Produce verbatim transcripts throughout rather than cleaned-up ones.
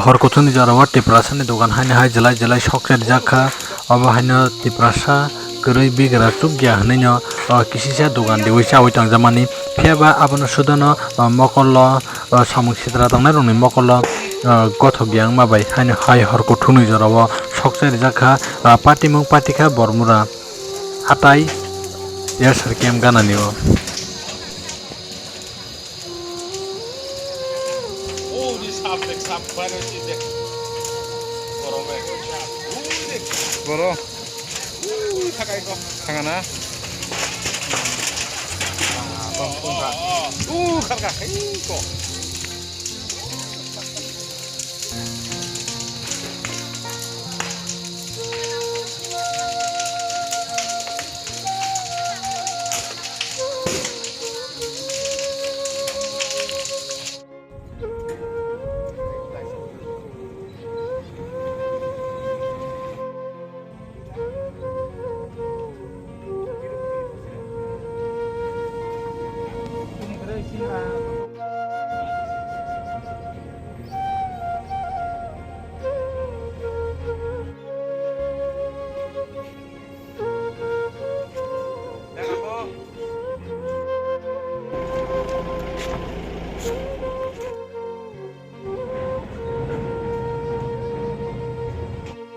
Hor kuthumni jorao Tiprasani dogan haino hai jelai jelai sok charijak kha. Obo haino Tiprasa kwrwi bigra chukya hwnwino, o, kisisa dogan riwi chawi tongjakmani. Phiyaba abono sudono, o, mokollo, o, samung sitra tongnairokni mokollo, o, gothokya wngma bai haino hai hor kuthumni jorao sok charijak kha. O, patimung patikha Bormura hatai T S R camp ganani o. Oh, di sap, dek, sap, baru si, dek. Korong, eh, sap. Uh, dek. Boro. Uh, thakai ko. Thangana. Ah, bang, bang, bang. Uh, kharka, hei ko.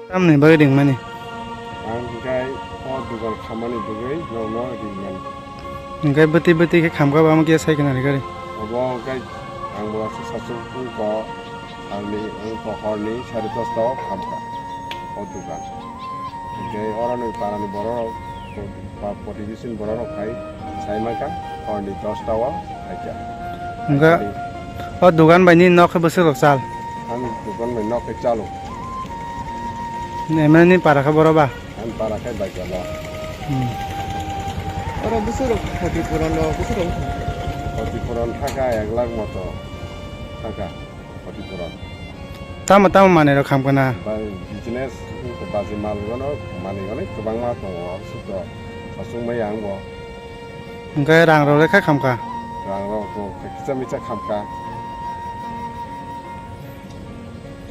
Tamni bagwi ringmani? Ang hwnkhe o dugan khamani bagwi nokno ringmani. Hwnkhe bwtwi bwtwi khe khamkha ba, omo khe sai khna rwgari. Obo hwnkhe ang bo aswk sachuk wngkha, salni wngkha horni sare dosta o khamkha o dugan. Hwnkhe oroni parani borok rok, ba protibeshi ni borok rok khai sai mankha, horni dosta o phaikha. Hwnkhe o dugan bai nini nok khe bwswk rok chal? Ani dugan bai nok khe chalo. Emani para khe boro ba? Ani para khe bai chalo. Hmm. Oro bwswk rok khoti puron rok bwswk rok wngkha? Khoti puron thaka ek lakh moto thaka. Khoti puron. Tamo tamo manwi rok kham kana? Bai business, baji mal gano manwi onek kwbangma tongo, aswk to sachung maya ang bo. Hwnkhe rang rok lekha kham kha? Rang rok bo kisa misa kham kha.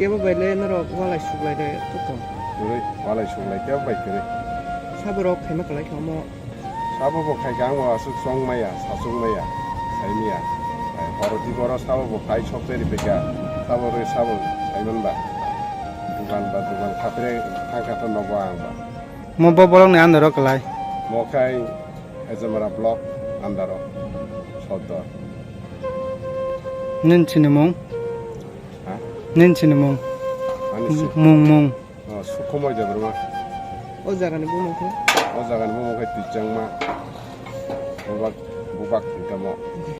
Kebo bai le norok walai suklai de kutung? Kwrwi, walai suklai kebo bai kwrwi. Sabo rok khaima kwlai kha omo. Sabo bo khai kha, ang bo aswk chong maya, sachung maya, sai maya. Ai, horo di boro sabo bo khai sok teri pekha, sabo rwi sabo sai man ba. Dugan ba dugan khapre thang kha to nogo ang ba. Mo bo bolok ni under o kwlai? Mo khai Ejamara block under o sodor. Nin chini mung? Ha? Nin chini mung? Ani si- Mung, mung. Oh, Sukhumoi Debbarma. O jagani bumung khe? O jagani bumung khe Twichangma. Bubak, bubak hintamo.